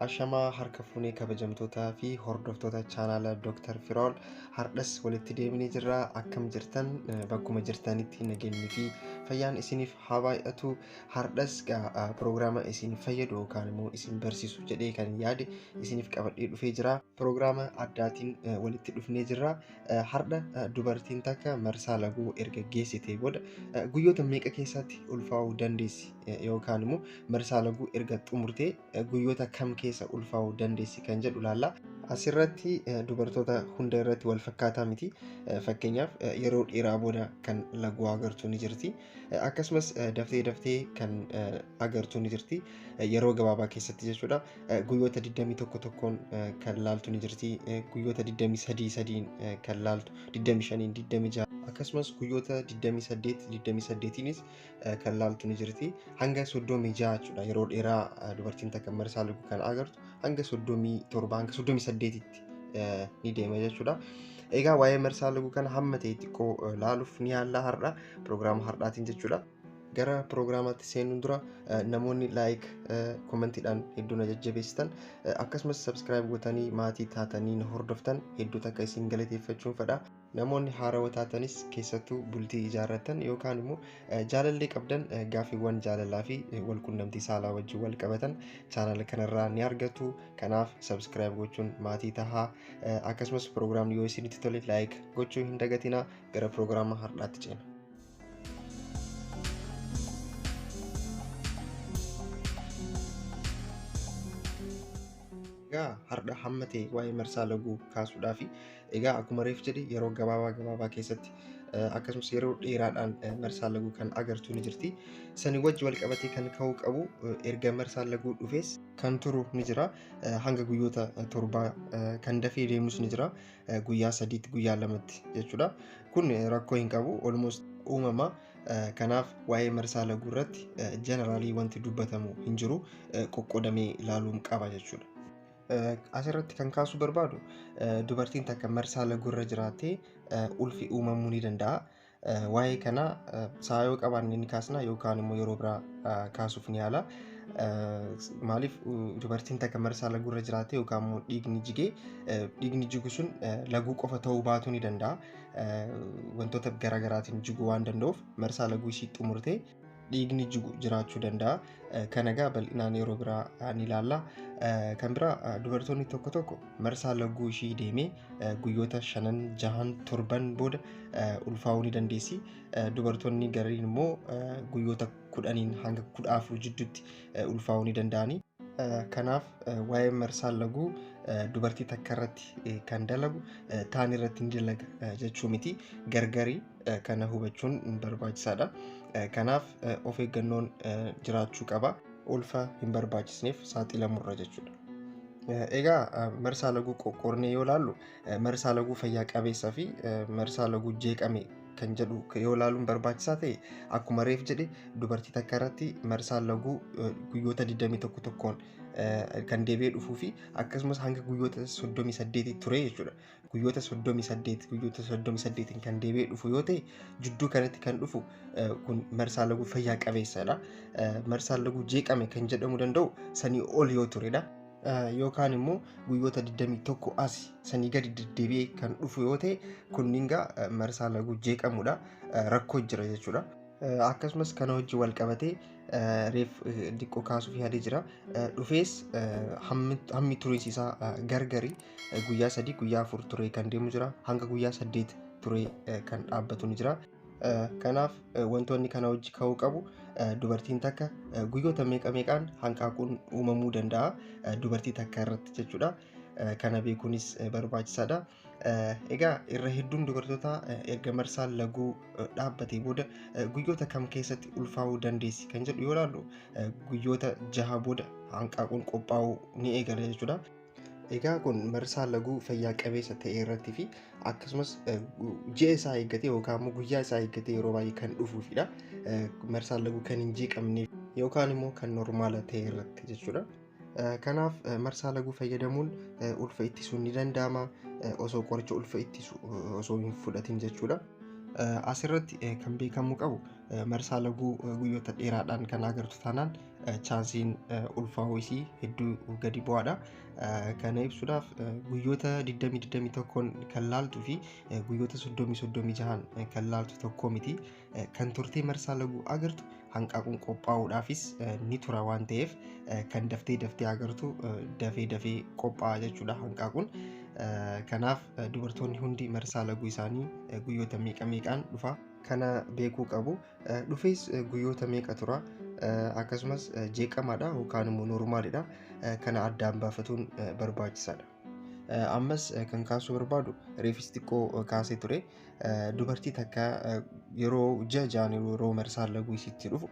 Ashamaa harka fuunee kabajamtootaa fi hordoftoota chaanaala Dr. Firaa'ol hardhas walitti deebinee jirra. Akkam jirtan? Bakkuma jirtanitti nageenyi fi fayyaan isiniif haa baay'atu. Hardhas piroogiraama isin fayyadu yookaan immoo isin barsiisu jedhee kan yaade isiniif qabadhee dhufee jira. Piroogiraama addaatiin walitti dhufnee jirra. Hardha dubartiin takka marsaa laguu erga geessitee booda guyyoota meeqa keessatti ulfaa'uu dandeessi yookaan immoo marsaa laguu erga xumurtee guyyoota kam keessa ulfaa'uu dandeessi kan jedhu ilaalla. Asirratti dubartoota hunda irratti wal fakkaataa miti. Fakkeenyaaf yeroo dheeraa booda kan laguu agartu ni jirti. Akkasumas daftee daftee kan agartu ni jirti. Yeroo gabaabaa keessatti jechuudha. Guyyoota 21 tokkoon kan laaltu ni jirti. Guyyoota 23 sadiin kan laaltu, 25, 26 akkasumas guyyoota 28 28nis kan laaltu ni jirti. Hanga 36 jechuudha. Yeroo dheeraa dubartiin takka marsaa laguu kan agartu hanga 37 hanga 38tti ni deema jechuudha. Egaa waa'ee marsaa laguu kana hamma ta'e xiqqoo laaluuf ni yaalla har'a piroogiraama har'aatiin jechuudha. Gara piroogiraamaatti seenuun dura namoonni like, commentiidhaan hedduu na jajjabeessitan, akkasumas subscribe gootanii maatii taatanii na hordoftan hedduu takka isin galateeffachuun fedha. Namoonni haarawaa taatanis, keessattuu bultii ijaarratan yookaan immoo jaalallee qabdan, gaaffiiwwan jaalalaa fi walqunnamtii saalaa wajjin wal qabatan chaanala kanarraa ni argatu. Kanaaf subscribe gochuun maatii tahaa. Akkasumas piroogiraamni yoo isinitti tole like gochuu hin dagatinaa. Gara piroogiraama har'aatti ceena. Egaa har'a hamma ta'e waa'ee marsaa laguu kaasuudhaafi. Egaa akkuma reef jedhe, yeroo gabaabaa gabaabaa keessatti akkasumas yeroo dheeraadhaan marsaa laguu kan agartu ni jirti. Sanii wajji wal qabatee kan ka'uu qabu, erga marsaan laguu dhufes kan turu ni jira. Hanga guyyoota 7 kan dafee deemus ni jira. Guyyaa 3tti, guyyaa 2tti jechuudha. Kun rakkoo hin qabu. Almost uumama. Kanaaf waa'ee marsaa laguu irratti generally wanti dubbatamu hin jiru, qoqqoodamee ilaaluun qaba jechuudha. Asirratti kan kaasuu barbaadu, dubartiin takka marsaa laguu irra jiraattee ulfi uumamuu ni danda'a. Waa'ee kana sa'a yoo qabaanne ni kaasna yookaan immoo yeroo biraa kaasuuf ni yaala. Maaliif dubartiin takka marsaa laguu irra jiraatte yookaan immoo dhiigni jigee, dhiigni jigu sun laguu qofa ta'uu baatuu ni danda'a. Wantoota garaagaraatiin jiguu waan danda'uuf marsaa laguu ishii xumurtee dhiigni jigu jiraachuu danda'a. Kana egaa bal'inaan yeroo biraa ni ilaalla. Kan biraa, dubartoonni tokko tokko marsaa laguu ishii deemee guyyoota 5, 6, 7 booda ulfaa'uu ni dandeessi. Dubartoonni gariin immoo guyyoota 10n hanga 14 jidduutti ulfaa'uu ni danda'ani. Kanaaf waa'ee marsaa laguu dubartii takka irratti kan dalagu taan irratti ni dalaga jechuu miti. Gargari kana hubachuun barbaachisaadha. Kanaaf of eeggannoon jiraachuu qaba. Ulfa hin barbaachisneef saaxilamurra jechuudha. Egaa marsaa laguu qoqqoodnee yoo ilaallu, marsaa laguu fayyaa qabeessaa fi marsaa laguu jeeqame kan jedhu yoo ilaaluun barbaachisaa ta'e, akkuma reef jedhe dubartii takka irratti marsaan laguu guyyoota 21 tokkoon kan deebi'ee dhufuu fi akkasumas hanga guyyoota 38 ture jechuudha. Guyyoota 38, guyyoota 38 kan deebi'ee dhufu yoo ta'e, jidduu kanatti kan dhufu kun marsaa laguu fayyaa qabeessadha. Marsaan laguu jeeqame kan jedhamuu danda'u sanii ol yoo turedha. Yookaan immoo guyyoota 21 as sanii gadi deddeebi'ee kan dhufu yoo ta'e, kunniin gaa marsaa laguu jeeqamudha. Rakkoo jira jechuudha. Akkasumas kana wajjin wal qabatee reef xiqqoo kaasuuf yaadee jira. Dhufees hammi turiinsi isaa gargari, guyyaa 3, guyyaa 4 turee kan deemu jira. Hanga guyyaa 8 turee kan dhaabbatu ni jira. Kanaaf wantoonni kana wajji ka'uu qabu, dubartiin takka guyyoota meeqa meeqaan hanqaaquun uumamuu danda'a dubartii takka irratti jechuudha. Kana beekuunis barbaachisaadha. Egaa irra hedduun dubartoota erga marsaan laguu dhaabbatee booda guyyoota kam keessatti ulfaa'uu dandeessi kan jedhu yoo ilaallu, guyyoota 6 booda hanqaaquun qophaa'uu ni eegala jechuudha. Egaa kun marsaa laguu fayyaa qabeessa ta'e irratti fi akkasumas ji'a isaa eeggatee yookaan immoo guyyaa isaa eeggatee yeroo baay'ee kan dhufuufidha. Marsaan laguu kan hin jeeqamne yookaan immoo kan normaala ta'e irratti jechuudha. Kanaaf marsaa laguu fayyadamuun ulfa ittisuun ni danda'ama osoo qoricha ulfa ittisu osoo hin fudhatin jechuudha. Asirratti kan beekamuu qabu, marsaa laguu guyyoota dheeraadhaan kan agartu taanaan chaansiin ulfaa'uu isii hedduu gadi bu'aadha. Kana ibsuudhaaf guyyoota 20-21 kan laaltuu fi guyyoota 30-36 kan laaltu tokko miti. Kan turtee marsaa laguu agartu hanqaaquun qophaa'uudhaafis ni tura waan ta'eef, kan daftee daftee agartu dafee dafee qophaa'a jechuudha hanqaaquun. Kanaaf dubartoonni hundi marsaa laguu isaanii guyyoota meeqa meeqaan dhufa kana beekuu qabu. Dhufees guyyoota meeqa tura, akkasumas jeeqamaadha yookaan immoo noormaalidha, kana addaan baafatuun barbaachisaadha. Ammas kan kaasuu barbaadu, reefis xiqqoo kaasee ture, dubartii takka yeroo ji'a ja'an yeroo marsaan laguu isitti dhufu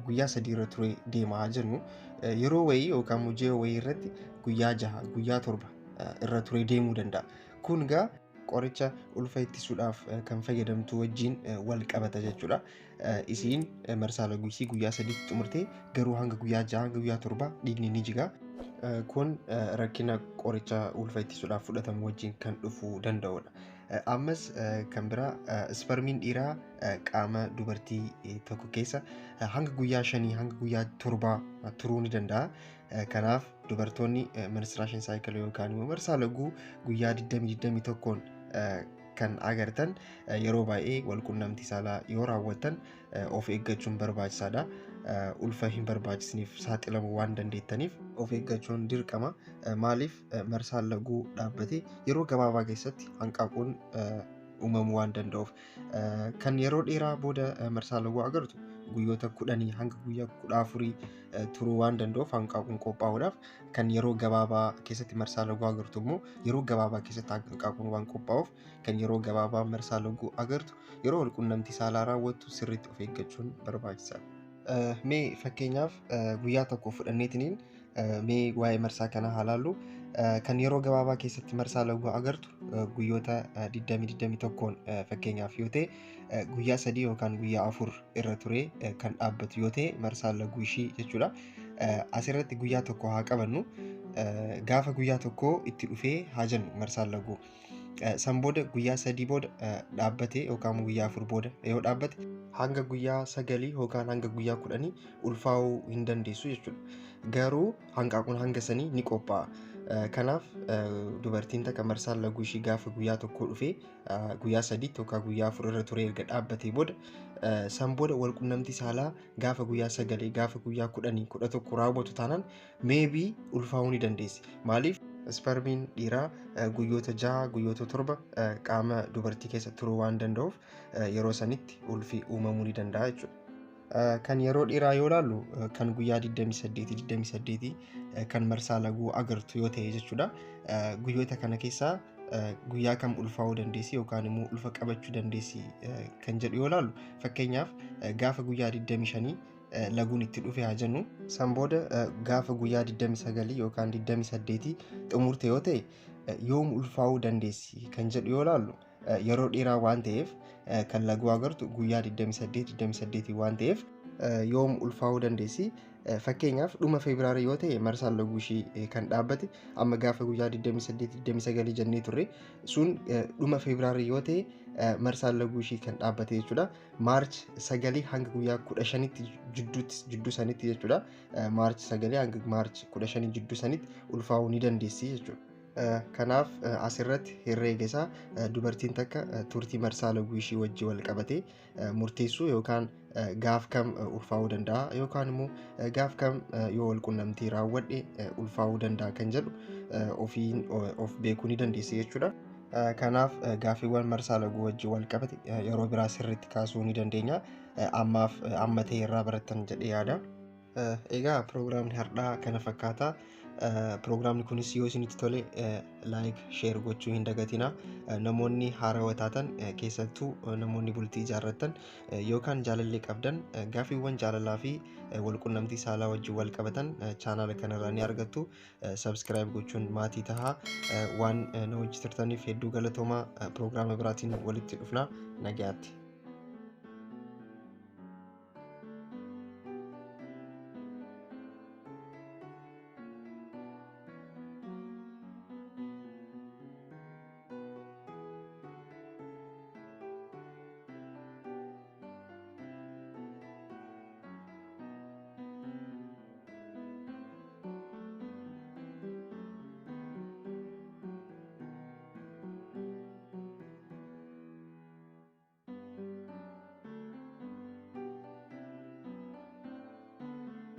guyyaa 3 irra ture deemaa jennu, yeroo wayii yookaan ji'a wayii irratti guyyaa 6, guyyaa 7 irra ture deemuu danda'a. Kun gaa qoricha ulfa ittisuudhaaf kan fayyadamtu wajjin wal qabata jechuudha. Isiin marsaa laguu isii guyyaa 3tti xumurtee garuu hanga guyyaa 6, hanga guyyaa 7 dhiigni ni jiga. Kun rakkina qoricha ulfa ittisuudhaaf fudhatamu wajjin kan dhufuu danda'udha. Ammas kan biraa, isparmiin dhiiraa qaama dubartii tokko keessa hanga guyyaa 5, hanga guyyaa 7 turuu ni danda'a. Kanaaf dubartoonni menstruation cycle yookaan immoo marsaa laguu guyyaa 20-21 kan agartan yeroo baay'ee walqunnamtii saalaa yoo raawwattan of eeggachuun barbaachisaadha. Ulfa hin barbaachisneef saaxilamuu waan dandeettaniif of eeggachuun dirqama. Maaliif, marsaan laguu dhaabbatee yeroo gabaabaa keessatti hanqaaquun uumamuu waan danda'uuf. Kan yeroo dheeraa booda marsaa laguu agartu guyyoota 10 hanga guyyaa 14 turuu waan danda'uuf hanqaaquun qophaa'uudhaaf, kan yeroo gabaabaa keessatti marsaa laguu agartu immoo yeroo gabaabaa keessatti hanqaaquun waan qophaa'uuf, kan yeroo gabaabaa marsaa laguu agartu yeroo walqunnamtii saalaa raawwattu sirriitti of eeggachuun barbaachisaadha. Mee fakkeenyaaf guyyaa tokko fudhanneetiniin mee waa'ee marsaa kanaa haa laallu. Kan yeroo gabaabaa keessatti marsaa laguu agartu guyyoota 20-21 fakkeenyaaf yoo ta'e, guyyaa 3 yookaan guyyaa 4 irra ture kan dhaabbatu yoo ta'e marsaan laguu ishii jechuudha. Asirratti guyyaa tokko haa qabannu. Gaafa guyyaa tokko itti dhufee haa jennu marsaan laguu. San booda guyyaa 3 booda dhaabbate yookaan guyyaa 4 booda yoo dhaabbate, hanga guyyaa 9 yookaan hanga guyyaa 10 ulfaa'uu hin dandeessu jechuudha. Garuu hanqaaquun hanga sanii ni qophaa'a. Kanaaf dubartiin takka marsaan laguu ishii gaafa guyyaa tokko dhufee guyyaa 3tti yookaan guyyaa 4 irra ture erga dhaabbatee booda, san booda walqunnamtii saalaa gaafa guyyaa 9, gaafa guyyaa 10, 11 raawwatu taanaan maybe ulfaa'uu ni dandeessi. Maaliif, isparmiin dhiiraa guyyoota 6, guyyoota 7 qaama dubartii keessa turuu waan danda'uuf yeroo sanitti ulfi uumamuu ni danda'a jechuudha. Kan yeroo dheeraa yoo ilaallu, kan guyyaa 28 28 kan marsaa laguu agartu yoo ta'e jechuudha. Guyyoota kana keessaa guyyaa kam ulfaa'uu dandeessi yookaan immoo ulfa qabachuu dandeessi kan jedhu yoo ilaallu, fakkeenyaaf gaafa guyyaa 25 laguun itti dhufe haa jennu. San booda gaafa guyyaa 29 yookaan 28 xumurte yoo ta'e, yoom ulfaa'uu dandeessi kan jedhu yoo ilaallu, yeroo dheeraa waan ta'eef, kan laguu agartu guyyaa 28 28 waan ta'eef, yoom ulfaa'uu dandeessi? Fakkeenyaaf dhuma Febraarii yoo ta'e marsaan laguu ishii kan dhaabbate, amma gaafa guyyaa 28 29 jennee turre sun, dhuma Febraarii yoo ta'e marsaan laguu ishii kan dhaabbate jechuudha. March 9 hanga guyyaa 15tti jidduutti, jidduu sanitti jechuudha. March 9 hanga March 15 jidduu sanitti ulfaa'uu ni dandeessi jechuudha. Kanaaf asirratti herreega isaa dubartiin takka turtii marsaa laguu ishii wajji wal qabatee murteessuu yookaan gaaf kam ulfaa'uu danda'a yookaan immoo gaaf kam yoo wal qunnamtii raawwadhe ulfaa'uu danda'a kan jedhu ofiin of beekuu ni dandeessi jechuudha. Kanaaf gaaffiiwwan marsaa laguu wajji wal qabate yeroo biraa sirriitti kaasuu ni dandeenya. Ammaaf amma ta'e irraa barattan jedhee yaada. Egaa piroogiraamni har'aa kana fakkaata. Piroogiraamni kunis yoo isinitti tole like, share gochuu hin dagatina. Namoonni haarawaa taatan, keessattuu namoonni bultii ijaarrattan yookaan jaalallee qabdan, gaaffiiwwan jaalalaa fi walqunnamtii saalaa wajjin wal qabatan chaanaala kanarraa ni argattu. Subscribe gochuun maatii tahaa. Waan na wajji turtaniif hedduu galatoomaa. Piroogiraama biraatiin walitti dhufna. Nagayaatti.